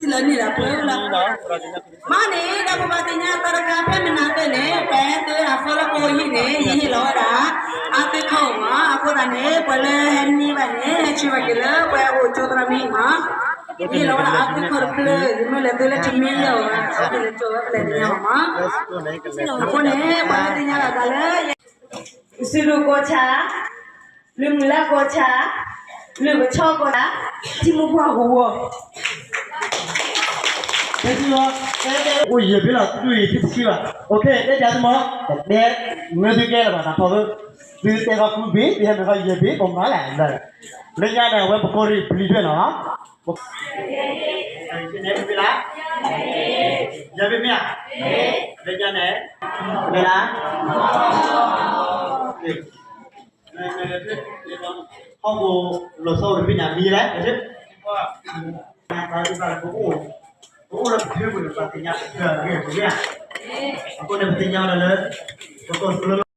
Leh nyi la peuˬ la. Maˇ ne, daꞈ k'oˆ ba teˇ nyi taˇ daꞈ kaˇ hpehˇ meh na te ne, pehˬ te a hk'aw la k'o hiˆ ne, yeˬ hiˆ la daꞈ. A teˇ hkawˇ ma a k'oˆ daꞈ ne, pawˬ leh heh nyi ba ne, chi ba ke le, pawˬ a k'o cawˬ ta la miˇ ma. Yeˬ hiˆ la daꞈ a teˇ hkawˇ te, meuˇ leh te leh chi miˇ le, a te leh cawˬ leh teˇ nyi ma. A k'oˆ ne, pawˬ leh teˇ nyi la daꞈ le. Suhˍ luˬ k'awꞈ chaꞈ, luˬ muiˬ laˇ k'awꞈ chaꞈ, luˬ ve chawˇ k'awꞈ chaꞈ, chi mvuhˇ hpaw hoꞈ g'awˬ. Oˇ yehˬ biˇ laˬ tuˬ tuˬ yiˍ tiˉ tiˉ kiˇ laˬ. Oˇ hk'e teˇ jaˇ tuˬ ma, tehꞈ ngaˬ hui teˇ geh laˬ baˬ taˍ hk'aw ve, tuˬ tehꞈ k'a kuˬ biˇ, teˇ ha meh k'a yehˬ biˇ k'awꞈ maˍ leh, leh yaˇ leh awˬ ve pa kawˇ riˇ pu liˇ tuˬ laˬ. Yaˇ ve meh a, yaˇ ve meh a, meh laˇ. Hk'aw k'o, lawˬ shawˉ ve teˇ nyi miˇ leh, oˇ la teˇ nyi leh,